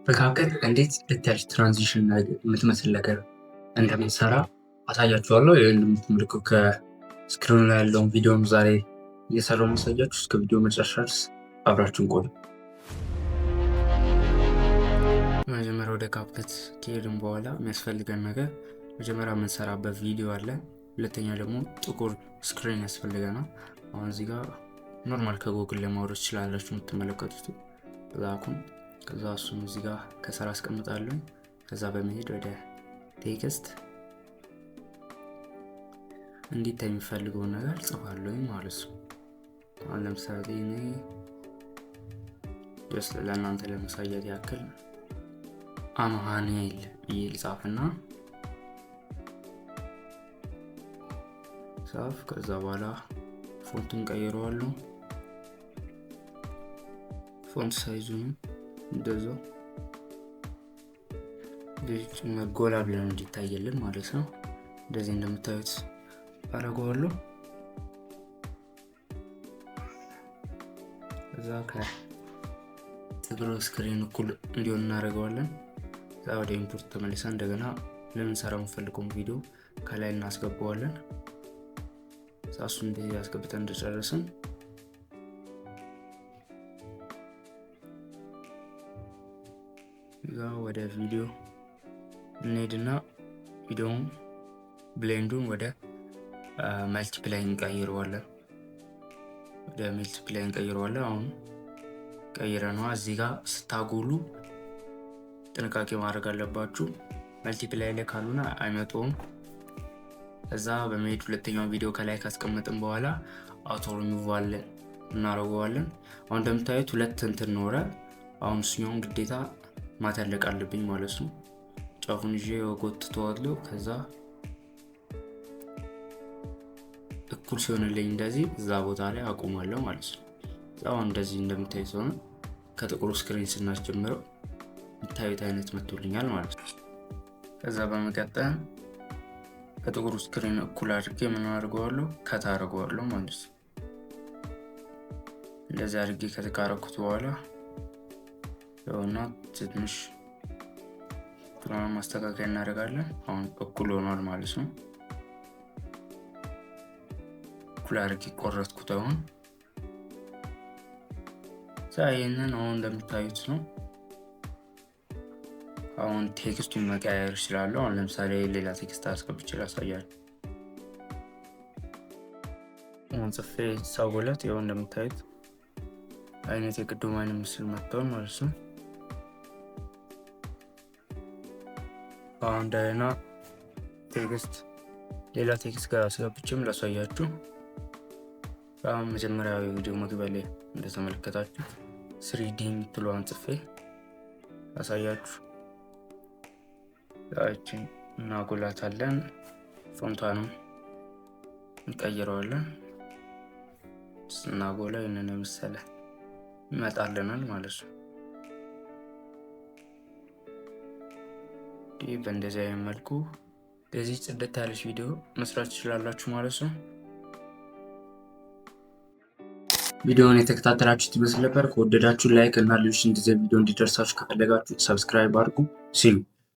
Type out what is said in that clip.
በ CapCut እንዴት ልታያች transition የምትመስል ነገር እንደምንሰራ አሳያችኋለሁ። ይህ እንደምትመለከቱ ከ screen ኑ ላይ ያለውን ቪዲዮም ዛሬ እየሰራው ማሳያችሁ። እስከ ቪዲዮ መጨረሻ ድረስ አብራችሁን ቆዩ። መጀመሪያ ወደ CapCut ከሄድን በኋላ የሚያስፈልገን ነገር መጀመሪያ የምንሰራበት ቪዲዮ አለ። ሁለተኛ ደግሞ ጥቁር screen ያስፈልገናል። አሁን እዚህ ጋር normal ከ Google ለማውረድ ትችላላችሁ የምትመለከቱት black ኡን። ከዛ እሱን እዚህ ጋር ከስር አስቀምጣለሁ። ከዛ በመሄድ ወደ text እንዲታይ የሚፈልገውን ነገር ጽፋለሁ ማለት ነው። አሁን ለምሳሌ እኔ just ለእናንተ ለማሳየት ያክል አማኑኤል ብዬ ልጻፍና ጻፍ። ከዛ በኋላ font ኡን ቀይረዋለሁ። Font size ኡንም እንደዛው ጎላ ብለን እንዲታየልን ማለት ነው። እንደዚህ እንደምታዩት አደርገዋለሁ። ከዛ ከጥቁር screen እኩል እንዲሆን እናደርገዋለን። ከዛ ወደ import ተመልሰን እንደገና ለምንሰራው የምንፈልገውን ቪዲዮ ከላይ እናስገባዋለን። እሱን እንደዚህ አስገብተን እንደጨረስን እዛ ወደ ቪዲዮ እንሄድና ቪዲዮውን blend ኡን ወደ multiply እንቀይረዋለን። ወደ multiply እንቀይረዋለን። አሁን ቀይረነዋ። እዚህ ጋር ስታጎሉ ጥንቃቄ ማድረግ አለባችሁ። Multiply ላይ ካልሆነ አይመጣውም። ከዛ በመሄድ ሁለተኛውን ቪዲዮ ከላይ ካስቀመጥን በኋላ አውቶ ሪሙቫል እናደርገዋለን። አሁን እንደምታዩት ሁለት እንትን ኖረ። አሁን እሱኛውን ግዴታ ማተለቅ አለብኝ ማለት ነው። ጫፉን ይዤ ጎትተዋለሁ። ከዛ እኩል ሲሆንልኝ እንደዚህ እዛ ቦታ ላይ አቁማለሁ ማለት ነው። አሁን እንደዚህ እንደምታዩት ሆነ ከጥቁሩ screen ስናስጀምረው የምታዩት አይነት መጥቶልኛል ማለት ነው። ከዛ በመቀጠል ከጥቁሩ screen እኩል አድርጌ ምን አድርገዋለሁ? Cut አድርገዋለሁ ማለት ነው። እንደዚህ አድርጌ cut ካረኩት በኋላ እና ትንሽ ማስተካከያ እናደርጋለን። አሁን እኩል ሆኗል ማለት ነው። እኩል አድርጌ ቆረጥኩት። አሁን ይህንን አሁን እንደምታዩት ነው። አሁን text ኡን መቀያየር እችላለሁ። አሁን ለምሳሌ ሌላ text አስገብቼ ላሳያለሁ። አሁን ጽፌ ሳጎለት ይኸው እንደምታዩት አይነት የቅድሙ አይነት ምስል መጥቷል ማለት ነው። አሁን እንደገና text ሌላ text ጋር አስገብቼም ላሳያችሁ። በአሁን መጀመሪያ ቪዲዮ መግቢያ ላይ እንደተመለከታችሁ 3D የምትለዋን ጽፌ ላሳያችሁ። ያችን እናጎላታለን፣ font ኧንም እንቀይረዋለን። ስናጎላ ይህንን የመሰለ ይመጣልናል ማለት ነው። ይህ በእንደዚህ አይነት መልኩ እንደዚህ ጽድት ያለች ቪዲዮ መስራት ትችላላችሁ ማለት ነው። ቪዲዮውን የተከታተላችሁት ይመስል ነበር። ከወደዳችሁ like እና ሌሎች እንደዚህ ቪዲዮ እንዲደርሳችሁ ከፈለጋችሁ subscribe አድርጉ። See you.